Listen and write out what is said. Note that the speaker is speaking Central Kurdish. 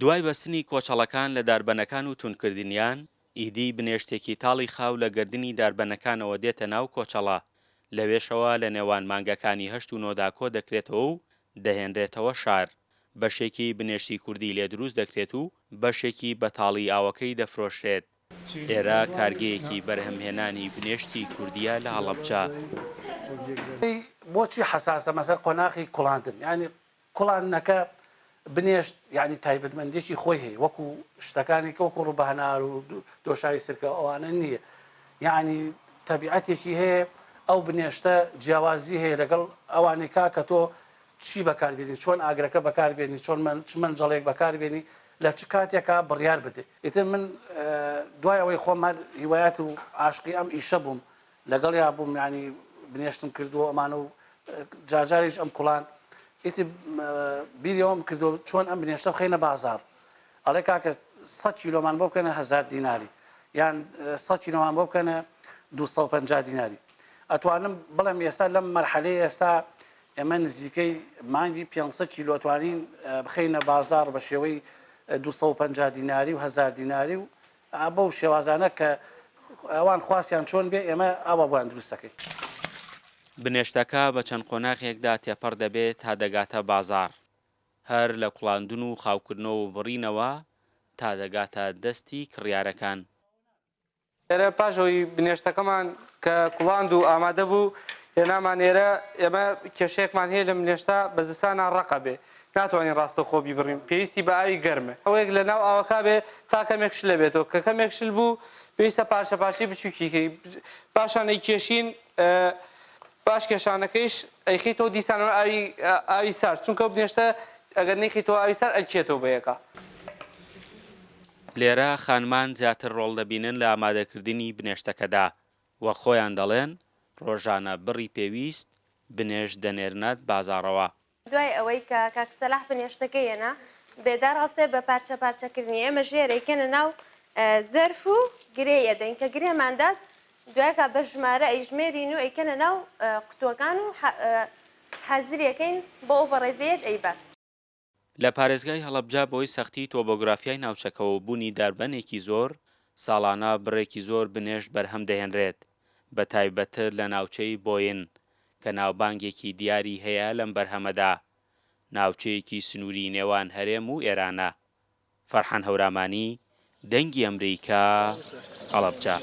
دوای بەستنی کۆچەڵەکان لە داربەنەکان و توندکردنیان، ئیدی بنێشتێکی تاڵی خاو لە گەردنی داربەنەکانەوە دێتە ناو کۆچەڵە، لەوێشەوە لە نێوان مانگەکانی هەشت و نۆدا کۆدەکرێتەوە و دەهێنرێتەوە شار، بەشێکی بنێشتی کوردی لێ دروست دەکرێت و بەشێکی بە تاڵی ئاوەکەی دەفرۆشرێت. ئێرە کارگەیەکی بەرهەمهێنانی بنێشتی کوردییە لە هەڵەبجە. بۆچی حەساسە مەسەر قۆناخی کوڵاندن یانی کوڵاندنەکە بنێشت یانی تایبەتمەندیەکی خۆی هەیە وەکو شتەکانی کە وەکو ڕوبە هەنار و دۆشاوی سرکە ئەوانە نییە یانی تەبیعەتێکی هەیە ئەو بنێشتە جیاوازی هەیە لەگەڵ ئەوانەی کاکە تۆ چی بەکاربێنی چۆن ئاگرەکە بەکاربێنی چۆن چ مەنجەڵێک بەکاربێنی لە چ کاتێکا بڕیار بدەی. ئیتر من دوای ئەوەی خۆم هەر هیوایەت و عاشقی ئەم ئیشە بووم لەگەڵیا بووم یانی بنێشتم کردووە ئەمانە و جارجاریش ئەم کوڵان ئیتر بیری ئەوەم کردو چۆن ئەم بنێشتە بخەینە بازاڕ ئەڵێ کاکە 100 کیلۆمان بۆ بکەنە هەزار دیناری یان 100 کیلۆمان بۆ بکەنە 250 دیناری ئەتوانم بڵێم ئێستا لەم مەرحەلەی ئێستا ئێمە نزیکەی مانگی 500 کیلۆ توانین بخەینە بازاڕ بە شێوەی 250 دیناری و هەزار دیناری و بەو شێوازانە کە ئەوان خواستیان چۆن بێ ئێمە ئاوا بۆیان دروست دەکەین. بنێشتەکە بە چەند قۆناغێکدا تێپەڕ دەبێت تا دەگاتە بازاڕ، هەر لە کوڵاندن و خاوکردنەوە و بڕینەوە تا دەگاتە دەستی کڕیارەکان. ئێرە پاش ئەوەی بنێشتەکەمان کە کوڵاند و ئامادە بوو هێنامان ئێرە، ئێمە کێشەیەکمان هەیە لە بنێشتە بە زستانا ڕەق ئەبێ ناتوانین ڕاستەوخۆ بیبڕین پێویستی بە ئاوی گەرمە ئەوەیەک لە ناو ئاوەکا بێ تا کەمێک شل ئەبێتەوە کە کەمێک شل بوو پێویستە پارچە پارچەی بچووکی کەی پاشان ئەیکێشین پاش کێشانەکەیش ئەیخەیتەوە دیسانەوە ئاوی ئاوی سارد چونکە ئەو بنێشتە ئەگەر نەیخەیتەوە ئاوی سارد ئەلکێتەوە بە یەکا. لێرە خانمان زیاتر ڕۆڵ دەبینن لە ئامادەکردنی بنێشتەکەدا، وەک خۆیان دەڵێن ڕۆژانە بڕی پێویست بنێشت دەنێرنە بازاڕەوە. دوای ئەوەی کە کاک سەلاح بنێشتەکەی هێنا، بێدار هەڵسێ بە پارچە پارچە کردنی، ئێمەش لێرە ئەیکەنە ناو زەرف و گرێی ئەدەین، کە گرێمان دات دوایکا بە ژمارە ئەیژمێرین و ئەیکەنە ناو قوتووەکان و حازری ئەکەین بۆ ئەو بەڕێزەیەت ئەیبات. لە پارێزگای هەڵەبجە بەهۆی سەختی تۆبۆگرافیای ناوچەکەوە و بوونی داربەنێکی زۆر، ساڵانە بڕێکی زۆر بنێشت بەرهەم دەهێنرێت، بەتایبەتتر لە ناوچەی بۆین کە ناوبانگێکی دیاری هەیە لەم بەرهەمەدا، ناوچەیەکی سنووری نێوان هەرێم و ئێرانە. فەرحان هەورامانی، دەنگی ئەمریکا، هەڵەبجە.